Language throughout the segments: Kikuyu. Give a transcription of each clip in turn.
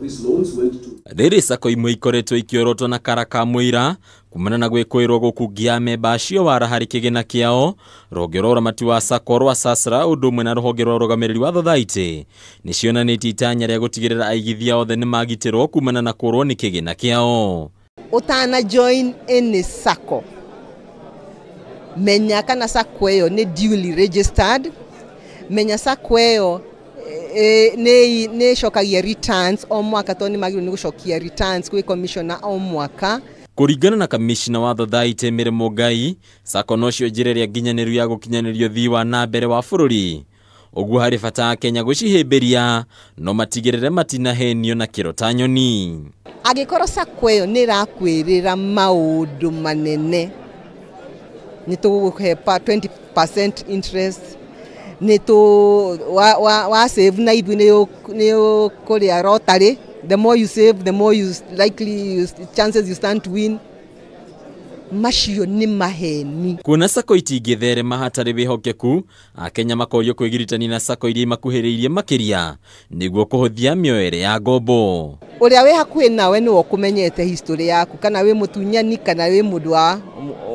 Rĩrĩ sacco imwe ikoretwo ikĩorotwo na kara ka mũira kumana na gwĩkũĩrwo gũkungia amemba acio wara harĩ kĩgĩna kĩao. Rũhonge rwa ũramati wa sacco rwa SASRA ũndũ ũmwe na rũhonge rwa ũrũgamĩrĩri wa thothaitĩ nĩcionanĩtie itanya rĩa gũtigĩrĩra aigithia othe nĩmagitĩrwo kumana na kũrwo nĩ kĩgĩna kĩao. Ũtana join any sacco, menya kana sacco ĩyo nĩ duly registered, menya sacco ĩyo nĩ ĩcokagia returns o mwaka tondũ nĩ magĩrĩirwo nĩ gũcokia returns kwĩ commissioner o mwaka. Kũringana na kamishna wa thothaitĩ Mary Mũngai, sacco nocio njĩra ĩrĩa nginyanĩru ya gũkinyanĩria ũthii wa na mbere wa bũrũri. Ũguo harĩ bata Akenya gũcihĩmbĩria no matigĩrĩre matinahenio na kĩro ta nyoni. Angĩkorwo sacco ĩyo nĩ ĩrakwĩrĩra maũndũ manene, nĩ tũgũkũhe 20% interest, nĩ tũ wa save na ithuĩ nĩ ũkũrĩa rotary. The more you save, the more you likely you, chances you stand to win. Macio nĩ maheni. Kuona sacco itingĩtherema hatarĩ wĩhokeku, Akenya makorio kwĩgiritania na sacco iria imakuhĩrĩirie makĩria nĩguo kũhũthia mĩoere ya ngombo. Ũrĩa wĩ hakuhĩ nawe nĩwe ũkũmenyete history yaku, kana wĩ mũtunyani kana wĩ mũndũ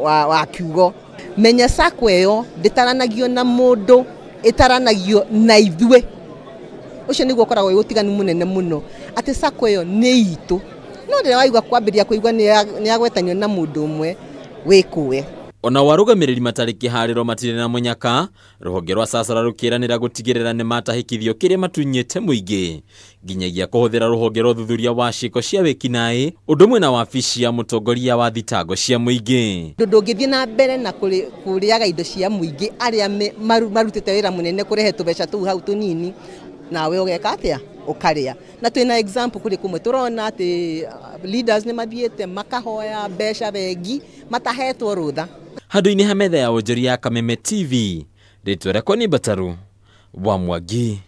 wa kiugo. Menya sacco ĩyo ndĩtaranagio na mũndũ, ĩtaranagio na ithuĩ. Ũcio nĩguo ũkoragwo wĩ ũtiganu mũnene mũno, atĩ sacco ĩyo nĩ itũ. No rĩrĩa waigua kwambĩrĩria kũigua nĩ yagwetanio na mũndũ ũmwe, wĩkũe. Ona warũgamĩrĩri matarĩ kĩharĩro matirĩ na mũnyaka, rũhonge rwa SASRA rũkĩranĩra gũtigĩrĩra nĩ matahĩkithio kĩrĩa matunyĩte mũingĩ nginyagia kũhũthĩra rũhonge rwa ũthuthuria wa ciĩko cia wĩkinaĩ ũndũ ũmwe na wabici ya mũtongoria wa thitango cia mũingĩ. Ndũngĩthiĩ na mbere na kũrĩaga indo cia mũingĩ arĩa marutĩte wĩra mũnene kũrehe tũbeca tũu hau tũnini, nawe ũgeka atĩa? Ũkarĩa. Na twĩna example kũrĩ kũmwe tũrona atĩ leaders nĩ mathiĩte makahoya mbeca bengi matahetwo rũtha. Handũ-inĩ ha metha ya wonjoria ya Kameme TV, rĩtwa rĩakwa nĩ Mbataru wa Mwangi.